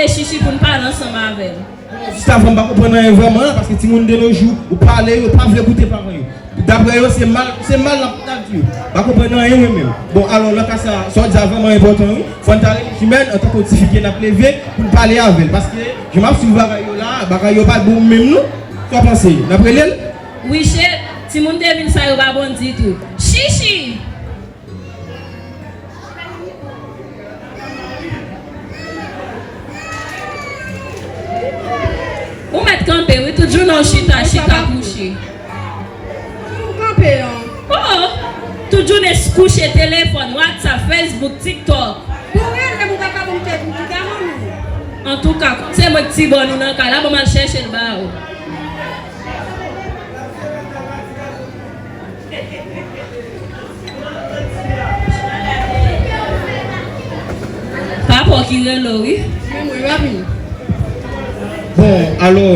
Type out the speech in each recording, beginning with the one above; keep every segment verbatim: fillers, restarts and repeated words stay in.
Chichi pou n pale ansanm avè l. Jis avan, m pa konprann anyen vrèman la, paske timoun de nos jours, ou pale, yo pa vle koute paran yo. Daprè yo, se mal, se mal n ap, n ap di yo. M pa konprann anyen, mwen menm. Bon, alò, nan ka sa, sa w di a vrèman enpòtan, wi. Fò n ta rele Chimène, antanke yon ti fi ke n ap leve, pou n pale avè l. Paske, jan m ap swiv bagay yo la, bagay yo pa bon menm, non. Sa w panse? N ap rele l? Wi, cheri, timoun de vil sa yo pa bon ditou. Chichi! Ou mèt kanpe, wi, tout jounen w chita, chita kouche. Ou kanpe an. Oh, oh. Tout jounen s-, kouche, telefòn, WhatsApp, Facebook, TikTok. Pou rele m, ou pa ka ban m kèk piga, manmi. Antouka, se mwen k ti bòn ou nan kay la, ban m al chèche l ba ou. Papa w ki rele w, wi. Bon, alò,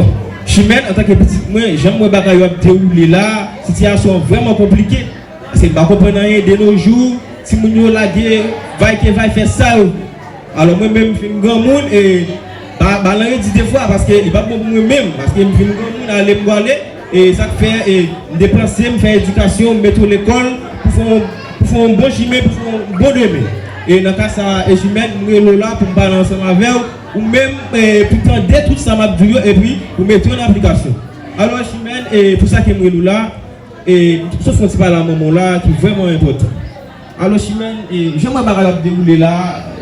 Chimène, antanke pitit mwen, jan m wè bagay yo ap dewoule la, sitiyasyon an vrèman konplike. Paske m pa konprann anyen de nos jours, timoun yo lage vay ke vay fè sa yo. Alò, mwen menm, m fin granmoun, e ba-, balan redi de fwa, paske li p ap bon pou mwen menm, paske m fin granmoun, ale m pwale, e sa k fè, e m depanse, m fè edikasyon, m mete w lekòl, pou fè yon, pou fè yon bon chimen, pou fè yon bon demen. E nan ka sa, e Chimène, m rele w la pou m pale ansanm avè w, ou menm, e pou tande tout sa m ap di w yo, epi pou mete yo nan aplikasyon. Alò, Chimène, e pou sa ke m rele w la, E, m sot fè yon ti pale a manman w la ki vrèman enpòtan. Alò, Chimène, e, jan m wè bagay yo ap dewoule la,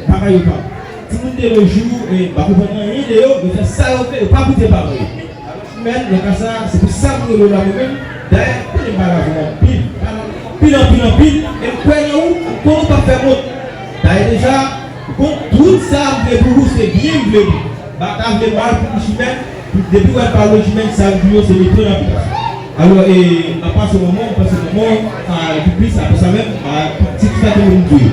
bagay yo pa bon. Timoun de nos jours, e, pa konprann anyen de yo, yo fè sa yo vle, yo pa koute paran yo. Alò, Chimène, nan ka sa, se pou sa m rele w la mwen menm. Dayè, m konnen m pale avè w anpil, anpil, anpil, anpil, e m kwè nan ou, m konnen w p ap fè m wont. Dayè deja, m konn tout sa m vle pou ou, se byen m vle pou ou. M pa ta vle mal pou Chimène, depi w wè l pale Chimène, sa l di yo, se mete yo nan aplikasyon. Alò, e, m ap pase manman, m pase manman, a, epi plis, apre sa menm, a, ti sa ke moun di yo.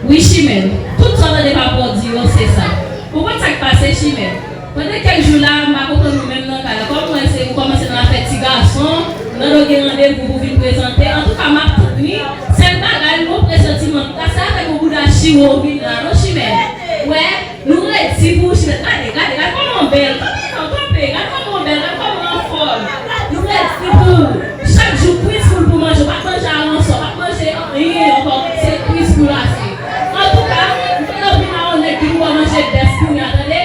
Wi, Chimène, tout sa w tande papa w di yo, se sa. Ou konn sa k pase, Chimène? Pandan kèk jou la, m pa konprann ou menm nan kay la. Kòm mwen se ou kòmanse nan afè ti gason, nan do gen randevou pou vin prezante. Antouka, m ap tann li. Sèl bagay, m gon presantiman, ta sa avèk yon bouda chiwo w vin la, non, Chimène? Wè, nou redi pou ou, Chimène. Gade, gade, gade kòman w bèl. Kanpe non, kanpe. Gade kòman w bèl, gade kòman w anfòm. Nou redi pou ou. Chak jou, kwis pou l pou manje. W ap manje aransò, w ap manje anyen ankò. Se kwis pou l ase. Antouka, m te anvi nan yon nèg ki pou w manje bèf kounye a, tande?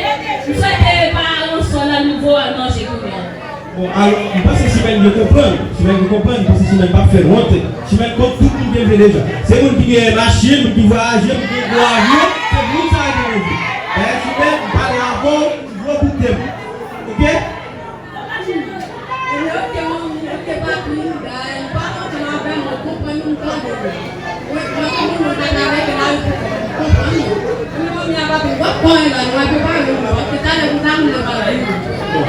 M swete pa aransò la, nou vo al manje kounye a. Bon, alò, m panse Chimène dwe konprann. Chimène dwe konprann, m panse Chimène p ap fè l wont. Chimène konn tout moun ke l vle deja. Se moun ki gen machin, moun ki vwayaje, moun ki gen gwo avyon, se moun sa yo ke l vle. Dayè, Chimène, m pale avè w, m vle w pou tèt ou. Oke? Ebyen, oke, manmi, oke, papi, dayè, m pa ansanm avè m, mwen konprann ou, m tande w.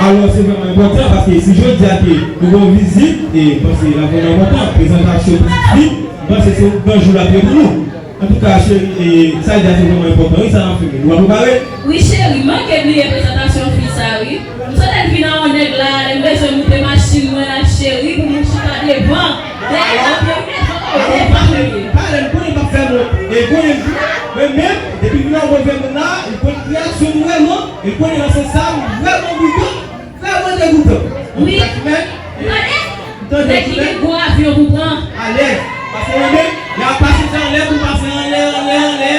Alò, se vrèman enpòtan, paske si jodi a ke nou gen yon vizit, e m panse l ap vrèman enpòtan, prezantasyon pitit fi, m panse se yon gran jou l ap ye pou nou. Antouka, cheri, e sa l di a se vrèman enpòtan, wi, sa n ap fè, nou ap prepare? Wi, cheri, m manke bliye prezantasyon fi sa, wi. M sot al vin a yon nèg la, lè m bezwen moute machin mwen la, cheri, pou moun chita devan. Dèyè l ap vin devan, devan li ye. Pale, m konnen m ap fè wont. E konnen m di, mwen menm, depi m vin nan yon pwofè moun la, m konn reyaksyon m vrèman, e konnen nan sans sa, m vrèman bouyon, vrèman degoutan. Wi. Antouka, Chimène, m tande, m tande, nèg ki gen gwo avyon pou pran. Alèz. Paske mwen menm, lè y ap pase sa anlè, pou pase anlè, anlè, anlè.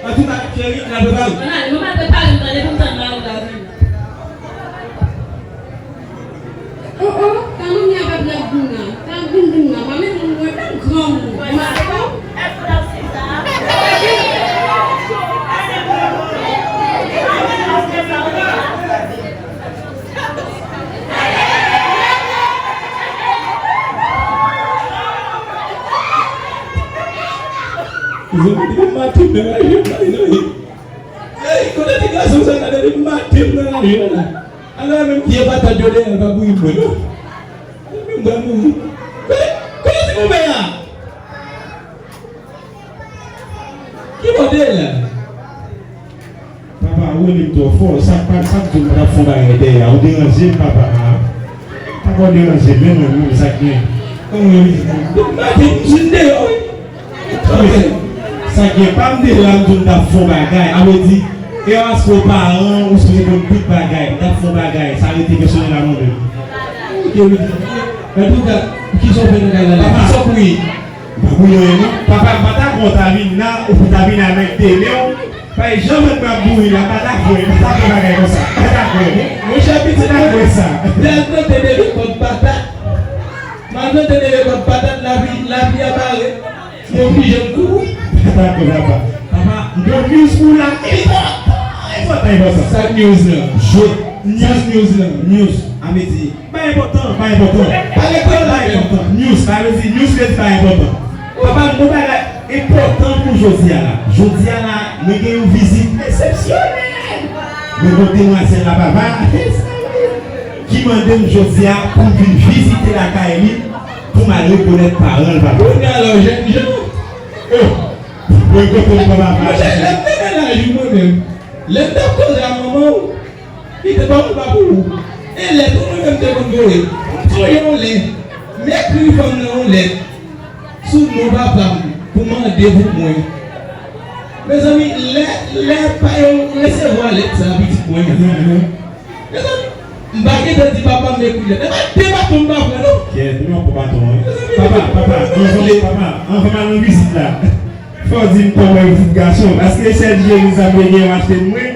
Antouka, cheri, n al prepare. Ann ale, mwen m al prepare m, tande, pou m tann mari w la vini. Oh, oh, sa manmi a fè prèt vin nan. Sa vin vin nan. Manmi moun mwen menm granmoun. Mwen pa fè. Zanmi, depi maten m nan raje m nan, nan, ey, kote ti gason sa la, depi maten m nan raje m nan. Ala menm vye patat yo dèyè l pa bouyi mwen non. Ala menm mwen mouri. Kote, kote ti konpè a? Ki modèl? Papa, ou renmen m twò fò. Sa k pa, sa k di m pa t ap fè yon bagay dèyè a? Ou deranje m, papa. Papa, ou deranje m, men mwen, mwen, sa k gen? Kòman yo vizit mwen? Depi maten, m jwenn deyò, wi. Sa k gen? Sa gen pa m de la m di w m t ap fè yon bagay. A vle di, e aske w paran, ou sipoze konn tout bagay. M t ap fè yon bagay. Sa rete pèsonèl a mwen menm. Ok, Rudy. Antouka, kisa w fè nan kay la la? Kisa w kouri? M pa kouri anyen non. Papa, m pa ta kwè w ta vin la, ou pou ta vin avèk de men w. Pa janm wè m ap bouri la, m pa ta kwè, m pa ta kwè bagay konsa. M pa ta kwè. Monchè, pitit mwen, m ta kwè sa. Lè m plante de rekòt patat, m al plante de rekòt patat, lapli, lapli a bare. Mwen oblije m kouri. Papa, papa, papa, m gon news pou w la. Enpòtan, enpòtan, enpòtan. Sa news lan? Jodi, sa news lan? News. A vle di, pa enpòtan, pa enpòtan. Pale kreyòl la, enpòtan. News, sa vle di, news vle di pa enpòtan. Papa, m gon bagay enpòtan pou jodi a la. Jodi a la, mwen gen yon vizit eksepsyonèl. Mwen gon demwazèl la, papa. Ki mande m jodi a pou m vin vizite lakay li, pou m al rekonèt paran l, papa. Kounye a la, jèn jan. Oh! Mwen kontan pou papa. Monchè, lè m te nan laj ou mwen menm, lè m t ap koze a manman w, li te ba w pa pou ou. E lèt ou mwen menm te konn voye. M sonje yon lè, m ekri fanm nan yon lèt sou non papa m pou mande pou mwen. Mezanmi, lè, lè pa yo resevwa lèt sa, pitit mwen. Mezanmi, m pa gentan di papa m ekri lèt. E pa de baton m pa pran, non. Kèt, nou pran baton, wi. Papa, papa, anvan, papa, anvan m al nan vizit la, fò w di m kòman yon vizit gason. Paske sèl jeni sa m te gen yo achte m mwen.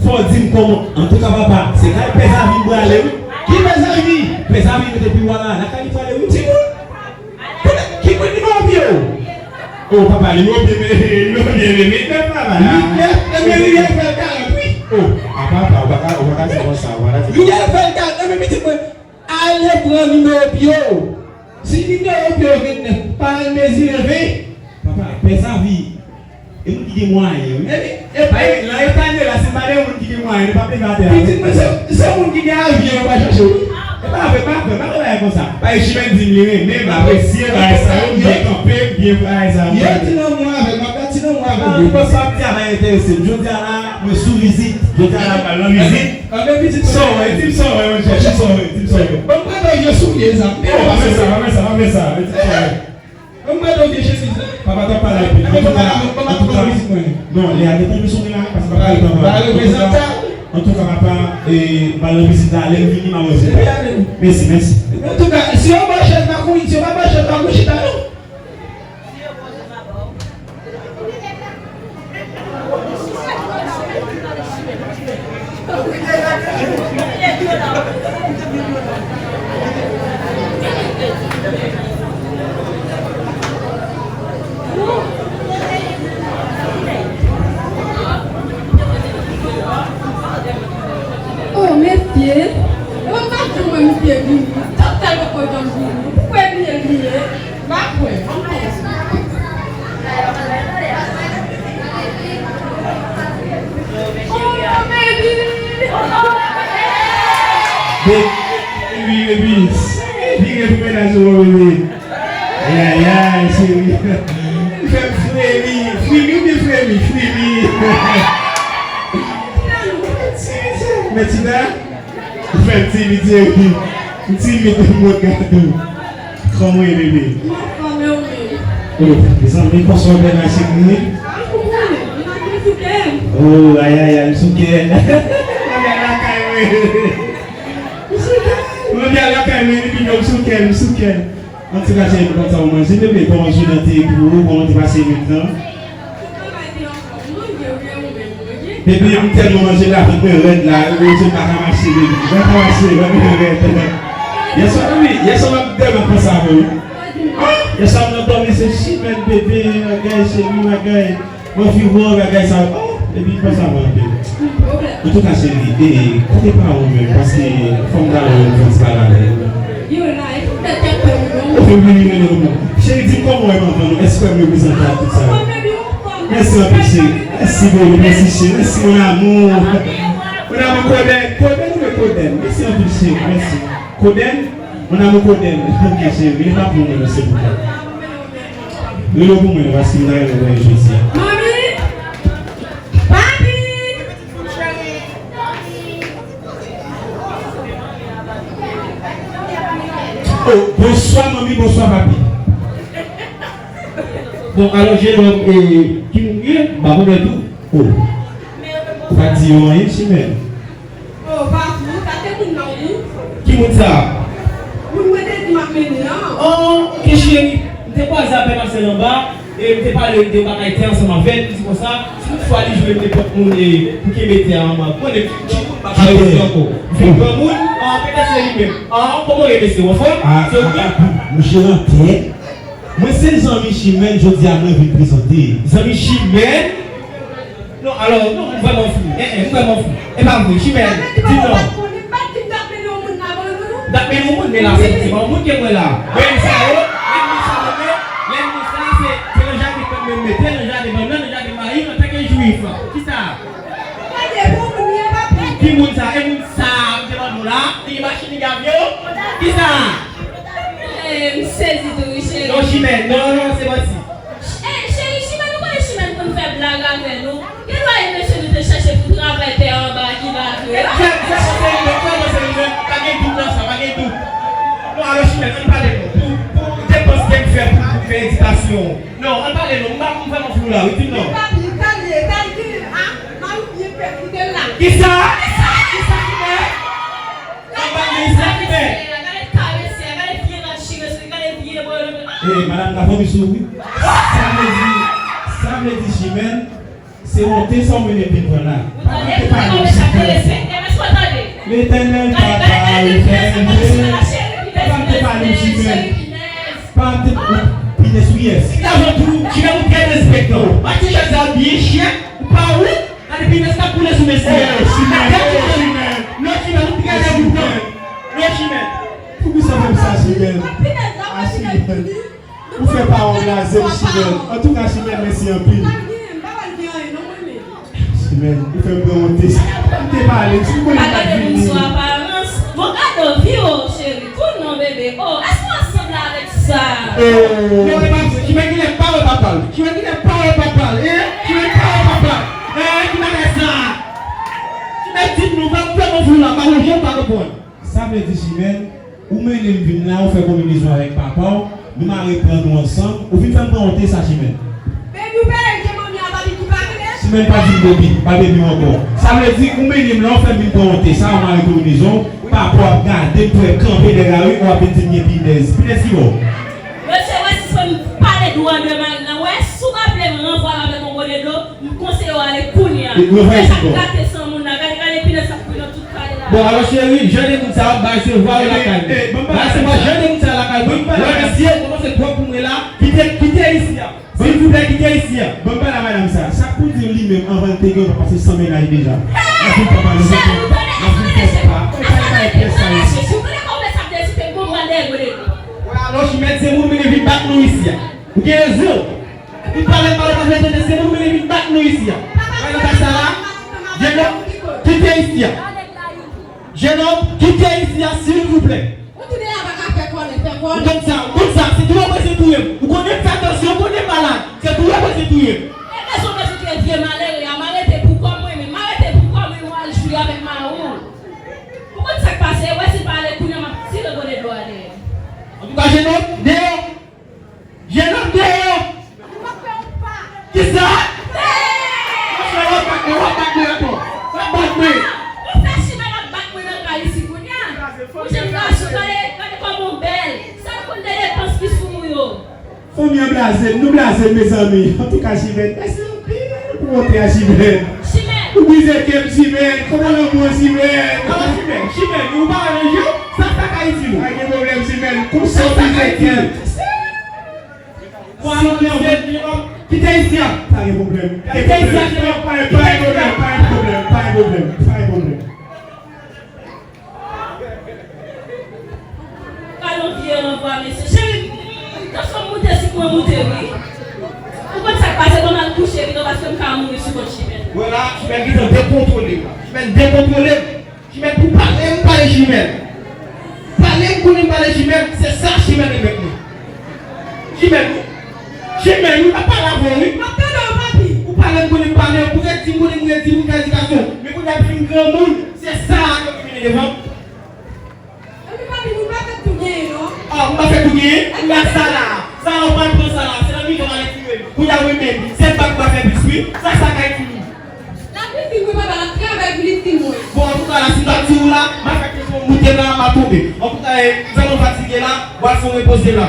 Fò w di m kòman. Antouka, papa, se kay Pè Zavi m prale, wi. Ki Pè Zavi? Pè Zavi nou te pi wa la, lakay li prale, wi. Timoun! Kote, ki kote nimewo pye w? O papa, nimewo pye m, nimewo pye m, vennèf la, papa. Vennèf, ebyen, vennèf fè l karant, wi. O, a papa, ou pa ka, ou pa ka di konsa, ou pa ka di konsa. Vennèf fè l karant, ebyen, pitit mwen, ale pran nimewo pye w. Si nimewo pye w vennèf, pa al mezire ven. Papa, Pè Zavi, e moun ki gen mwayen, wi. Epi, epi, nan eta n ye la, si n pa de moun ki gen mwayen, nou p ap leve atè a, wi. Pitit mwen, se, se moun ki gen avyon yo pa chache, wi. E pa vre, pa vre, pa vre bagay konsa. Bay Chimèn di m li renmen m, apresye bagay sa yo, m byen kanpe, m byen fè bagay sa yo. Yo ti nan mwen avè m, m ap ti nan mwen avè m. Nan sa w ap di a pa enterese m. Jodi a la, mwen sou vizit. Jodi a la, m pral nan vizit. Sa w wè, di m sa w wè, monchè, di m sa w wè, di m sa w wè. Ban m prete w vye soulye sa. O, pa fè sa, pa fè sa, pa fè sa, di m sa w wè. Mwen mande w vye chemiz la. Papa t ap pale anpil. Antouka, antouka, non, lè a gentan jwe sou mwen la, paske papa gentan pale. Antouka, papa, e, m al nan vizit la, lè m vini, m a wè w. Mèsi, mèsi. Antouka, si yo ba w chèz, pa kouri, si yo pa ba w chèz, pa kouri chita, non. Oh, mesye. Mwen pa janm wè misye vini. Sa fè l poko janm vini? Poukò e bliye l bliye? M pa kwè. Oh, baby! Baby, baby, vire pou mennaj ou, bebe. Ayayay, cheri. Ou fè m fremi. Fremi oubyen fremi? Fremi. Mèt Tina? Ou fè m timid, cheri. M timid, m wont gade w. Kòman w ye, bebe? M anfòm, e ou menm? O, mezanmi, kòman w bèl la, cheri? A, ou konnen, m pa gen sou kè m. O, ayayay, m sou kè. Mwen byen lakay mwen. M sou kè. Mwen byen lakay mwen, epi m sou kè, m sou kè. Antouka, cheri, m kontan w manje, bebe. Kòman jounen an te ye pou ou? Kòman w te pase nwit lan? Bebe, m tèlman manje la, vant mwen rèd la, mwen pa ka mache, bebe. Mwen pa ka mache, vant mwen rèd. Yèswa, wi, yèswa m ap dòmi, m ap panse avè w. Ah, yèswa m nan dòmi, se chimèn, bebe, bagay, cheri, bagay. Mwen fin wè bagay sa, oh, epi m panse avè w anpil. Antouka, cheri, e, kote paran w menm? Paske fò m ta wè yon ti pale avè yo. Yo la, e pou tèt tèt pou yo. Ou fin vini rele w non. Cheri, di m kòman w wè m anvan nou? Èske w wè m reprezante ak tout sa yo? Mèsi anpil, cheri. Mèsi, bebe. Mèsi, cheri. Mèsi, mon amour. Mon amour, Koden. Koden, ou Koden. Mèsi anpil, cheri. Mèsi. Koden, mon amour, Koden. Ok, cheri. Rele pa pou mwen, silvouplè. Rele pou mwen, paske m ta renmen wè jodi a. Manmi! Papi! Oh, bonswa, manmi, bonswa, papi. Bon, alò, jenòm, e, ki moun ye? M pa konnen tou. O. Ou pa di yo anyen, Chimèn? O, pa vre, sa se moun nan, wi. Ki moun sa? Moun mwen te di m ap mennen an. O, oke, cheri. M te kwaze avè Marcel anba, e m te pale de bagay tè ansanm avè l, li di konsa, si toutfwa li jwenn nenpòt moun, e, pou kenbe tè a anba, konnen ki moun pa ka rete ankò. M fin granmoun, an, petèt se li menm. An, kòman w ye, mesye? W anfòm? Se ou menm? Monchè, nan tèt. Mwen se zanmi Chimèn, jodi a mwen vin prezante. Zanmi Chimèn? Non, alò, non, m vrèman flou. Eh, eh, m vrèman flou. E pa vre, Chimèn, di m non. M t ap mennen yon moun nan ban nou. M t ap mennen yon moun, men la, se, se pa yon moun ke mwen la. Men sa yo, lènmi sa yo, men, lènmi sa, se, se nan jaden bannann, men mete nan jaden bannann, nan jaden mayi, antanke jwif. Kisa? Gade, bon moun li ye, papi. Ki moun sa? E moun sa, m te mande w la, li gen machin, li gen avyon? Kisa? Eh, m sezi tou wi, cheri. Non, Chimèn, non, non, se manti. Eh, cheri, Chimèn, ou konnen Chimèn konn fè blag avè nou. Gen dwa e mesye nou te chache pou travay tè anba ki pa vre. Fè, fè konsèy li menm, fè konsèy li menm. Pa gen dout nan sa, pa gen dout. Non, alò, Chimèn, ann pale non. Pou, pou depans ke m fè pou, pou fè edikasyon. Non, ann pale non. M pa, m vrèman flou la, wi, di m non. Papi, sa l ye, sa l di, a, mari byen pèsekite l la. Kisa? Kisa, Chimèn? Anba men sa ki fè. Gade karese a, gade vye rad chire sou li, gade vye boyo nan men. Eh, madanm ka fòme sou ou wi. Sa vle di, sa vle di Chimèn, se wonte sa w mennen vin pran la. Papa te pale w Chimèn. Letènèl papa, Letènèl Pè, papa te pale w Chimèn. Papa te, pinèz wi yès. Avan tou, Chimèn ou trè derespektan. Mati chèz la byen chyen, ou pa ou. Gade pinèz k ap koule sou mesye a. Oh, Chimèn, oh, Chimèn. Non, Chimèn, ou pi gade ou pran. Non, Chimèn. Poukisa w fè m sa, Chimèn? A, Chimèn. Ou fè pawòl blaze m, Chimèn. Antouka, Chimèn, mèsi anpil. Chimèn, ou fè m pran wonte. M te pale, si m konnen m pa t vini. Bon, gade w, vire w, cheri. Cool non, bebe. Oh, èske w ansanm la avèk sa? Oh. Non, e pa vre. Chimèn genlè pa wè papa l. Chimèn genlè pa wè papa l. Eh, Chimèn pa wè papa l. Eh, ki bagay sa? Chimèn di m nou pa, m vrèman flou la, m pa konn jan m pa konprann. Sa vle di, Chimèn, ou mennen m vin la, ou fè konbinezon avèk papa w, nou mare plan nou ansanm, ou vin fè m pran wonte sa, Chimèn. Baby, ou pa wè gen manmi a papi ki pa vle? Chimèn pa di m baby, pa baby w ankò. Sa vle di, ou mennen m la, ou fè m vin pran wonte sa, ou mare konbinezon, papa w ap gade m, pou w kanpe nan lari, w ap vin di m gen pinèz. Pinèz ki bò? Mesye, wè, sispann pale dwòl de mari nan, wè, si w pa vle m ranvwaye avèk yon gode dlo, m konseye w ale kounye a. Fè sa k gate san moun nan, gade, gade pinèz k ap kouri nan tout kay la. Bon, alò, cheri, jan de moun sa yo, bay se vwa yo lakay mwen. Bay se vwa jan de moun sa yo lakay mwen. Wè, mesye, ou kòmanse twòp pou mwen la. Kite, kite isi a. Silvouplè, kite isi a. Ban m pale a madanm sa. Sa k pou di li menm anvan l te gen yon pase san mennaj deja. Anpil papa nou gen. Anpil papa. Ou pa bay pyès sa isi. Wè, alò, Chimèn, se moun mennen vin bat nou isi a. Ou gen rezon. Ou pale, pale, pale, tande, se moun mennen vin bat nou isi a. Wè, nan sa la, jenòm, kite isi a. Jenòm, kite isi a, silvouplè. Ou tounen la pa ka fè kòlè, fè kòlè. Ou konn sa, ou konn sa, se touye w prese touye m. Ou konnen m fè atansyon, ou konnen m malad. Se touye w prese touye m. E bezwen, bezwen ke vye malere a, m arete pou kò mwen menm, m arete pou kò mwen, mwen al jwi avèk mari w. Ou konn sa k pase, wè si l pa ale kounye a, m ap tire gode dlo a dèyè. Antouka, jenòm, deyò! Jenòm deyò! Kisa? Monchè, w ap bat mwen, w ap bat mwen ankò. W ap bat mwen. Ou fè Chimèn ap bat mwen nan kay isi kounye a. Ou jèn gason, gade, gade kòman w bèl. Sa l konn de depans ki sou ou yo. Fanmi an blaze m, nou blaze m, mezanmi. Antouka, Chimèn, mèsi anpil pou wonte a, Chimèn. Chimèn. Ou brize kè m, Chimèn. Kòman lanmou an, Chimèn? Kòman Chimèn? Chimèn, ou pa ranje w? Sa, sa k ap itil ou? Pa gen pwoblèm, Chimèn. Konsa w brize kè m. Kite isi a. Pa gen pwoblèm. Kite isi a, pa gen pwoblèm, pa gen pwoblèm, pa gen pwoblèm, pa gen pwoblèm. Gade yon vye ranvwa, mesye. Cheri, tansyon m moute, sik mwen moute, wi. Ou konn sa k pase, ban m al kouche, pito, paske m ka mouri sou kont Chimèn. Wè la, Chimèn gentan dekontwole m. Chimèn dekontwole m. Chimèn, pou pale m pale Chimèn. Pale m konnen m pale Chimèn, se sa Chimèn remèt mwen. Chimèn, wi. Chimèn, wi, m ap pale avè w, wi. M ap tande w, papi. Ou pale m konnen m pale, ou redi m konnen m redi, pou m fè edikasyon. Men kounye a m fin granmoun, se sa a ke m mennen devan m. Epi, papi, nou pa fèk tou genyen, non. Ah, m pa fèk tou genyen? Kounye a sa la. Sa la, ou pral pran sa la. Se nan mitan w ale tire. Kounye a mwen menm, se bak m a fè plis wi, sa sa kay fini. L ap itil mwen papa, l ap travay pou l itil mwen. Bon, antouka la, si m t ap di w la, m a fè kesyon moute la, m a tonbe. Antouka, e, m fè nou fatige la, w al fè w repoze la.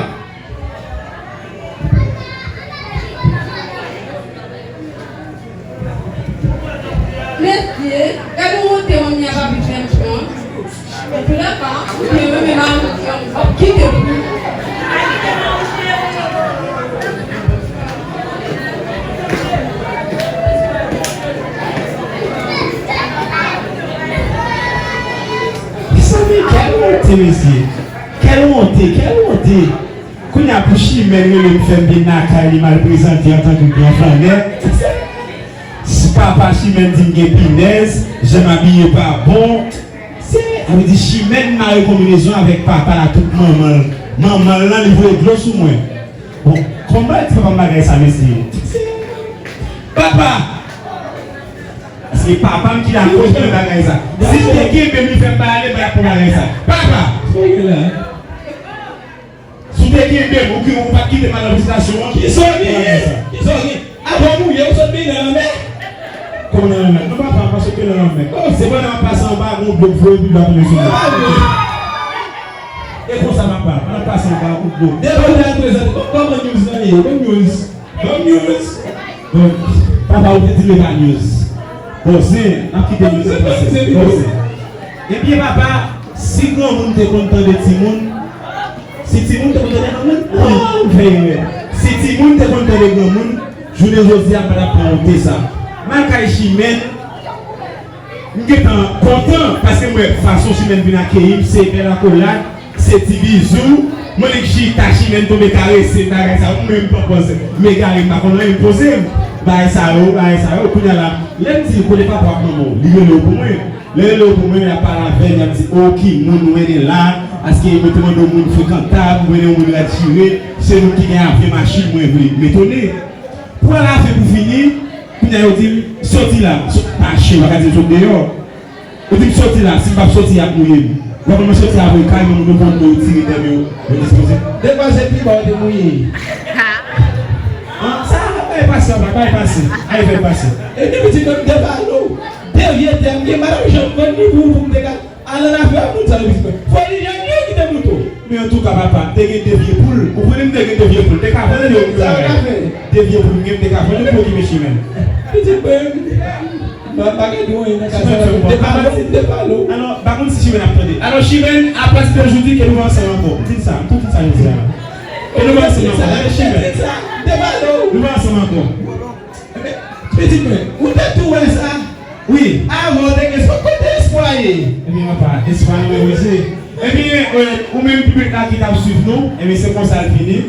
Mesye, gade yon wonte manmi a pa vin fè m pran. Anpil apa, ou byen renmen manmi an, w ap kite pou. Mezanmi, kèl wonte, mesye. Kèl wonte, kèl wonte. Kounye a pou Chimène rele m fè m vin lakay li, m al prezante antanke gran flannè. Si papa Chimène di m gen pinèz, jan m abiye pa bon. Se, sa vle di Chimène mare konbinezon avèk papa l ak tout manman l. Manman l lan, li voye dlo sou mwen. Bon, kòman ti papa m bagay sa, mesye? Papa! Se papa m ki lakoz de bagay sa. Si l te kenbe m, li fè m pa ale, m pa t ap pran bagay sa. Papa! Si w te kenbe m, ou ki, ou pa t kite m al nan viztasyon an. Kisa w genyen? Kisa w genyen? Avan w mouye, ou sot beny nan lanmè? Kòman nan lanmè? Non, papa, m pa sot nan lanmè. Oh, se pandan m ap pase anba, gon dlo voye pi dlo tonbe sou mwen. E konsa, papa, pandan m ap pase anba, gon dlo. Depi w te al prezante, kò-, kòman news lan ye? Bon news. Bon news. Bon, papa, ou te di m e pa news. Bon, zen, n ap kite news lan pase. Bon, zen. Ebyen, papa, si granmoun te konn tande timoun, si timoun te konn tande granmoun, oh, m fè erè. Si timoun te konn tande granmoun, jounen jodi a, m pa t ap pran wonte sa. M al kay Chimène, m gentan kontan, paske m wè fason Chimène vin akeyi m, se bèl akolad, se ti bizou. Mwen li chita, Chimène tonbe karese m, bagay sa, mwen menm m pran pòz m egare, m pa konn anyen, m poze m. Bagay sa yo, bagay sa yo, kounye a la, lè m di kote papa w ak manman w, li rele w pou mwen. Lè yo rele w pou mwen, y ap pale avè m, y ap di, "O, ki moun nou mennen la? Paske mwen te mande yon moun frekantab, ou mennen yon moun rat chire, se nou ki gen avyon, machin, mwen vle." M etone. Pou alavè pou fini, kounye a yo di m, "Soti la." So-, pa chen, pa ka di m sot deyò. Yo di m, "Soti la, si m p ap soti, y ap mouye m." Lè mwen soti avè kay, mwen moutre kont mwen, yo tire dèyè m, yo, yo dispoze. Demwazèl pi ba w te mouye. An, sa, bay pase, bay pase. Ay, fè pase. E depi ti mwen, m te pale w. Devye tè m gen madanm Jean Claude li pou, pou m te ka al nan afè moun sa yo pitit mwen. Fò li jan yo kite moto. Men antouka papa, m te gen de vye poul. Ou konnen m te gen de vye poul. M te ka vann yo pou bagay. De vye poul m gen, m te ka vann yo pou okipe Chimène. Pitit mwen, m pa gen dwo anyen nan kay sa. M te pale w, m te pale w. Alò, pa konn si Chimène ap tande. Alò Chimène, apati de jodi, ke nou pa ansanm ankò. M di l sa, m tou di l sa jodi a. Ke nou pa ansanm ankò. Gade Chimène. Nou pa ansanm ankò. Pitit mwen, ou te tou wè sa? Wi. Avan w te gen sou kote espwa ye? Ebyen, papa, espwa nou repoze. Ebyen, euh, ou menm piblik la ki t ap swiv nou, ebyen, se konsa l fini.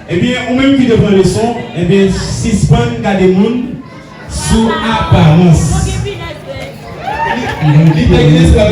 Ebyen, ou menm ki te pran leson, ebyen, sispann gade moun sou aparans. Li te gen espwa.